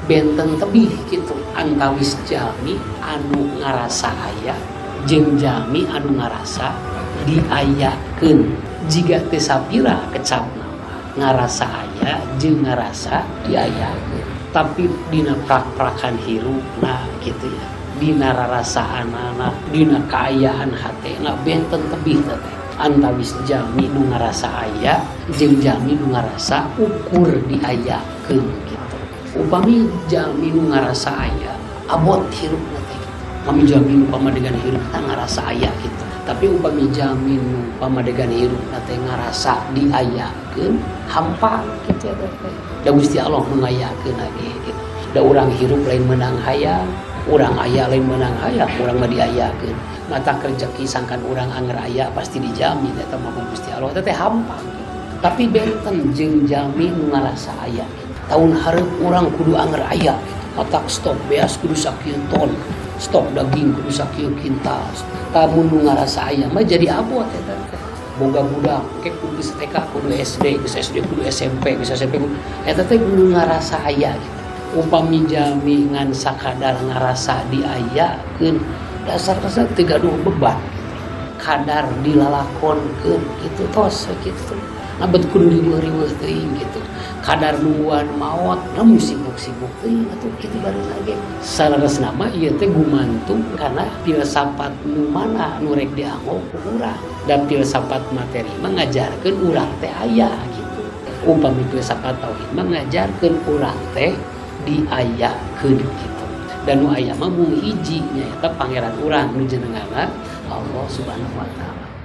Benten tebih gitu antawis jalmi anu ngarasa aya jeung jalmi anu ngarasa diayakeun. Jiga teu sapira kecapna ngarasa aya jeung ngarasa diayakeun, tapi dina prak-prakan hirupna gitu ya, dina rarasaanana, dina kaayaan hatena, benten tebih teh antawis jalmi nu ngarasa aya jeung jalmi nu ngarasa ukur diayakeun gitu. Upami jalmi nu ngarasa aya, abot hirupna teh. Upami jalmi nu pamadegan hirupna ngarasa aya gitu, tapi upami jalmi nu pamadegan hirupna teh ngarasa diayakeun, hampa gitu ya teh. Da Gusti Allah nu ngayakeun ge gitu. Da urang hirup lain menang hayang, urang aya lain menang hayang, urang mah diayakeun. Mata rezeki sangkan urang anger aya pasti dijamin eta mah ku Gusti Allah teh, hampa gitu. Tapi benten jeung jalmi nu ngarasa aya gitu. Tahun hareup urang kudu anger aya gitu. Matak stok beas kudu sakieu ton, stok daging kudu sakieu kintal. Lamun nu ngarasa aya mah jadi abot eta teh. Boga budak ke kudu geus TK kudu SD, geus SD kudu SMP, geus SMP kudu, eta teh kudu ngarasa aya gitu. Upami jalmi ngan sakadar ngarasa diayakeun, dasar-dasar teu gaduh beban gitu. Kadar dilalakonkeun gitu, tos gitu. Nah, bet kudu riweuh-riweuh teuing gitu. Kadar nungguan maot, namun sibuk-sibuk teuing atuh kitu baru lagi. Saleresna mah ieu teh gumantung karena filsafat nu mana nu rek dianggo ku urang. Dan filsafat materi mah ngajarkeun urang teh aya gitu. Upami filsafat tauhid mah ngajarkeun urang teh diayakeun gitu. Dan nu aya mah mung hiji, nyaeta pangeran urang nu jenenganna Allah Subhanahu wa Taala.